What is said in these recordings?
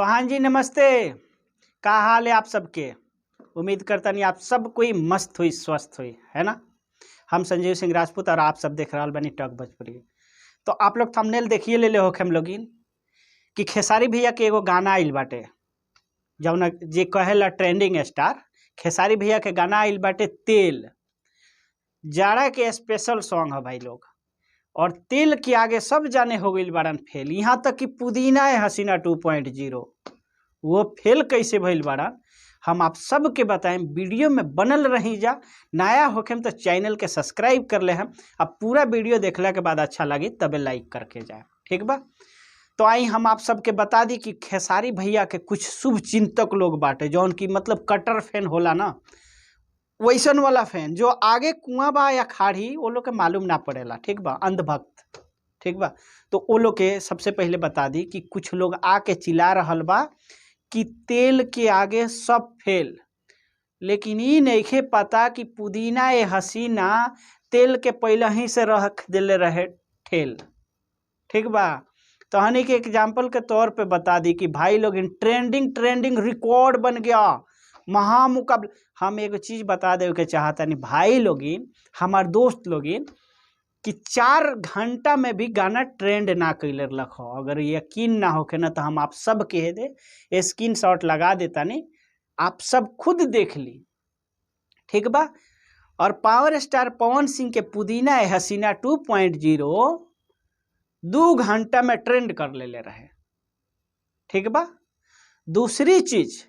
तो हाँ जी नमस्ते, का हाल है आप सबके। उम्मीद करता नहीं आप सब कोई मस्त हुई स्वस्थ हुई है ना। हम संजीव सिंह राजपूत और आप सब देख रहा बनी टॉक भोजपुरी। तो आप लोग थंबनेल देखिए ले ले होखे हम लोगिन कि खेसारी भैया के एगो गाना आइल बाटे, जौन जे कहेला ट्रेंडिंग स्टार खेसारी भैया के गाना आइल बाटे तेल, जाड़ा के स्पेशल सॉन्ग है भाई लोग। और तेल के आगे सब जाने हो गई बारन फेल, यहाँ तक कि पुदीना है हसीना 2.0 वो फेल कैसे भइल बारन हम आप सबके बताएं। वीडियो में बनल रही जा, नया होखे तो चैनल के सब्सक्राइब कर ले हम, अब पूरा वीडियो देखला के बाद अच्छा लगी तबे लाइक करके जाए, ठीक बा। तो आई हम आप सबके बता दी कि खेसारी भैया के कुछ शुभ चिंतक लोग बाटे जौन की मतलब कटर फैन होला ना, वैसन वाला फैन जो आगे कुआं बा या खाड़ी वो लोग के मालूम ना पड़ेला, ठीक बा, अंधभक्त, ठीक बा। तो वो लोग के सबसे पहले बता दी कि कुछ लोग आके चिल्ला रहल बा कि तेल के आगे सब फेल, लेकिन ई नइखे पता कि पुदीना ए हसीना तेल के पहले ही से रख देले रहे ठेल, ठीक बा। तो हनी के एग्जाम्पल के तौर पे बता दी कि भाई लोग इन ट्रेंडिंग ट्रेंडिंग रिकॉर्ड बन गया महामुकाबला। हम एगो चीज़ बता देवे के चाहतनी भाई लोगिन, हमार दोस्त लोगिन, कि 4 घंटा में भी गाना ट्रेंड ना कैले रख हो। अगर यकीन ना होखे ना तो हम आप सब के दे स्क्रीन शॉट लगा देता नहीं, आप सब खुद देख ली, ठीक बा। और पावर स्टार पवन सिंह के पुदीना ए हसीना 2.0 2 घंटा में ट्रेंड कर ले रहे, ठीक बा। दूसरी चीज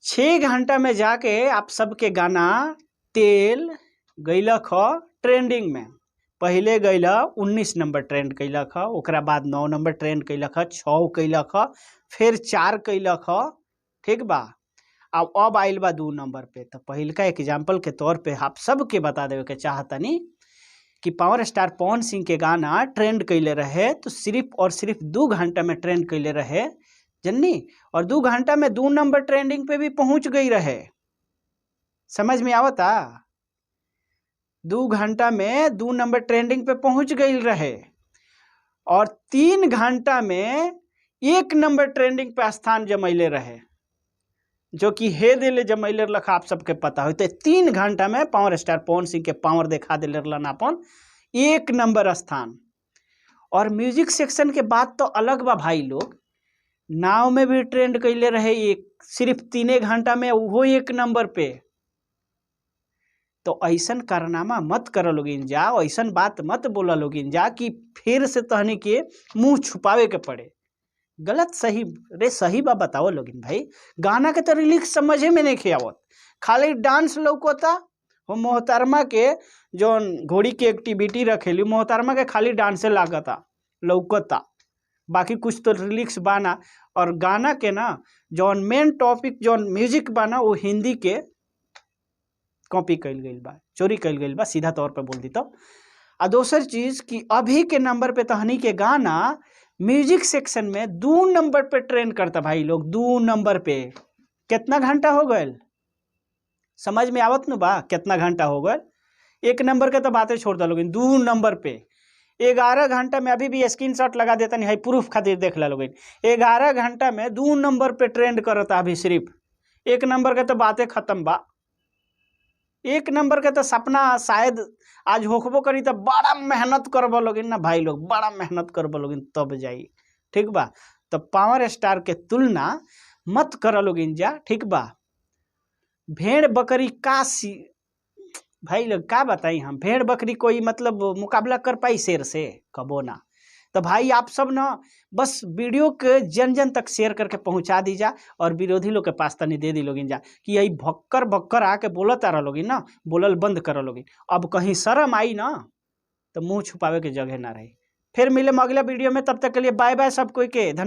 6 घंटा में जाके आप सबके गाना तेल गैलक ह ट्रेंडिंग में। पहले गैल 19 नंबर ट्रेंड कैलक ह, ओकरा बाद 9 नंबर ट्रेंड कैलक ह, 6 कैलक ह, फिर 4 कैलक ह, ठीक बा। अब आइल बा 2 नंबर पे। तो पहिलका एग्जाम्पल के तौर पे आप सबके बता देवे के चाहतनी कि पावर स्टार पवन सिंह के गाना ट्रेंड कैले रहे तो सिर्फ और सिर्फ 2 घंटा में ट्रेंड कैले रहे जन्नी, और 2 घंटा में 2 नंबर ट्रेंडिंग पे भी पहुंच गई रहे। समझ में आवता? 2 घंटा में 2 नंबर ट्रेंडिंग पे पहुंच गई रहे और 3 घंटा में 1 नंबर ट्रेंडिंग पे स्थान जमैले रहे, जो कि हे दिले जमैले रख आप सबके पता हो। तो 3 घंटा में पावर स्टार पवन सिंह के पावर देखा दिले रहलन अपन 1 नंबर स्थान। और म्यूजिक सेक्शन के बात तो अलग बा भाई लोग, नाव में भी ट्रेंड कैले रहे एक सिर्फ 3 घंटा में, वो 1 नंबर पे। तो ऐसन कारनामा मत कर लोगिन जा, ऐसन बात मत बोला लोगिन जा कि फिर से तहनी के मुंह छुपावे के पड़े। गलत सही रे सही बा बताओ लोगिन भाई, गाना के तो रिलीज समझे में नहीं आवत, खाली डांस लौकता हो। मोहतरमा के जौन घोड़ी के एक्टिविटी रखेली मोहतरमा के खाली डांसे लागता लौकता, बाकी कुछ तो रिलिक्स बाना। और गाना के ना जौन मेन टॉपिक जौन म्यूजिक बाना वो हिंदी के कॉपी कइल गइल बा, चोरी कइल गइल बा, सीधा तौर पे बोल दी तो। आ दोसर चीज़ कि अभी के नंबर पे तहनी के गाना म्यूजिक सेक्शन में 2 नंबर पे ट्रेंड करता भाई लोग, 2 नंबर पे। कितना घंटा हो गए समझ में आवत न बा, कितना घंटा हो गए? 1 नंबर के तो बातें छोड़ दो लोगिन, 2 नंबर पे 11 घंटा में, अभी भी स्क्रीनशॉट लगा देता नहीं है प्रूफ खातिर देख ला लोगिन, 11 घंटा में 2 नंबर पे ट्रेंड करता अभी सिर्फ। 1 नंबर के तो बातें खत्म बा, 1 नंबर के तो सपना शायद आज होखबो करी तो बड़ा मेहनत करबो लोगिन ना भाई लोग, बड़ा मेहनत करबो लोगिन तब जाई, ठीक बा। तो पावर स्टार के तुलना मत कर लोगिन जा, ठीक बा। भेड़ बकरी का सी भाई लोग का बताई हम, भेड़ बकरी कोई मतलब मुकाबला कर पाई शेर से? कबो ना। तो भाई आप सब ना बस वीडियो के जन जन तक शेयर करके पहुंचा दी जा और विरोधी लोग के पास तनी दे दी लोगिन जा कि यही भक्कर भक्कर आके बोलत आ रहा लोगिन ना, बोलल बंद कर लोगिन। अब कहीं शर्म आई ना तो मुंह छुपावे के जगह ना रही। फिर मिले अगला वीडियो में, तब तक के लिए बाय बाय सब कोई के, धन्यवाद।